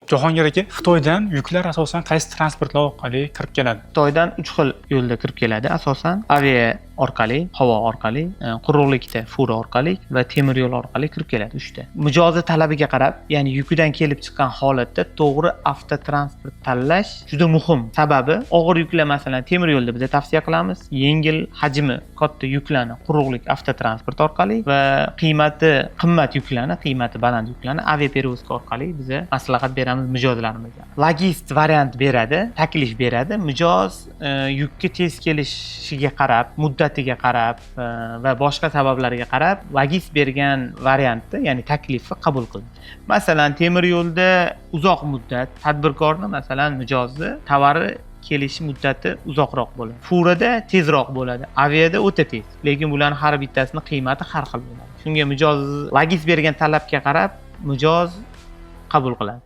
Jahongir aka, Xitoydan yuklar asosan qaysi transportlar orqali kirib keladi? Xitoydan uch xil yo'lda kirib keladi asosan: avia orqali, havo orqali, quruqlikda fura orqali va temir yo'l orqali kirib keladi, uchta. Mijozni talabiga qarab, ya'ni yukidan kelib chiqqan holatda to'g'ri avtotransport tanlash juda muhim. Sababi, og'ir yuklar, masalan, temir yo'lda biza tavsiya qilamiz, yengil, hajmi katta yuklarni quruqlik avtotransport orqali va qiymati qimmat yuklarni, qiymati baland yuklarni aviaперевозка orqali biza maslahat beramiz mijozlarimizga. Logist variant beradi, taklif beradi. Mijoz yukka tez kelishiga qarab, muddatiga qarab va boshqa sabablarga qarab logist bergan variantni, ya'ni taklifni qabul qiladi. Masalan, temir yo'lda uzoq muddat, tadbirkorni, masalan, mijozni tovari kelishi muddati uzoqroq bo'ladi, furada tezroq bo'ladi, aviada o'ta tez, lekin bularni har bittasini qiymati har xil bo'ladi. Shunga mijoz logist bergan talabga qarab mijoz qabul qiladi.